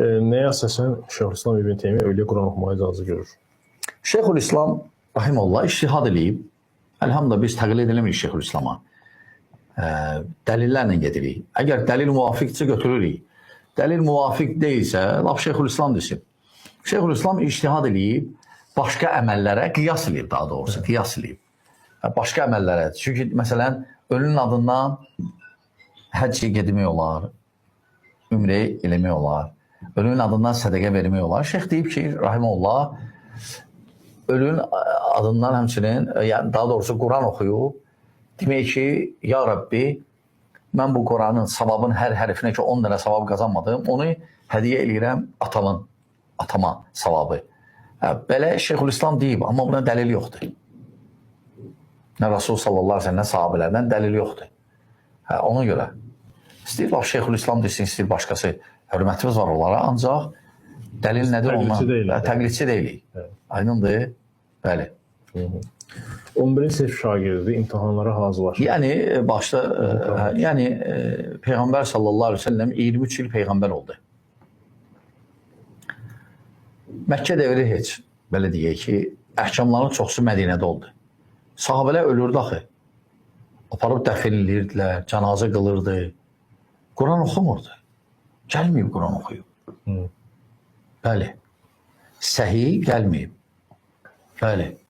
Nəyə əsasən Şeyxülislam İbn Teymiyyə ölüyə Quran oxumağa icazə görür? Şeyxülislam rahimehullah iştihad eləyib. Elhamdülillah biz təqlid eləmirik Şeyxülislama. Dəlillərlə gedirik. Əgər dəlil müvafiqdirsə götürürük. Dəlil müvafiq deyilsə, lap Şeyxülislam desin. Şeyxülislam ictihad eləyib, başqa əməllərə qiyas eləyib daha doğrusu, qiyas eləyib. Başqa əməllərə. Çünki məsələn, ölünün adından həcc getmək olar, ümrə eləmək olar. Ölünün adından sədəqə vermək olar. Şeyx deyib ki, rahimehullah, ölünün adından həmçinin, yəni daha doğrusu Quran oxuyub, demək ki, ya Rəbbi, mən bu Quranın savabın hər hərfinə ki 10 dənə savab qazanmadım, onu hədiyyə eləyirəm atamın, atama savabı. Hə, belə Şeyxülislam deyib, amma buna dəlil yoxdur. Nə Rasul sallallahu əleyhi və səlləm, nə sahabelərdən dəlil yoxdur. Hə, ona görə istəyir lap Şeyxülislam desin, istəyir başqası. Hörmətimiz var onlara, ancaq dəlil nədir Təqlidçi ondan? deyilik. Hə, təqlidçi deyilik. Evet. Aydındır? Bəli. 11-ci sinif şagirdi imtahanlara hazırlaşır. Yəni başda yəni Peyğəmbər sallallahu əleyhi və səlləm 23 il peyğəmbər oldu. Məkkə dövrü heç belə deyək ki, əhkamların çoxusu Mədinədə oldu. Sahabələr ölürdü axı. Aparıb dəfn eləyirdilər, cənazə qılırdı. Quran oxumurdu. Gəlməyib Quran oxuyub. Hı. Bəli. Səhih gəlməyib. Bəli.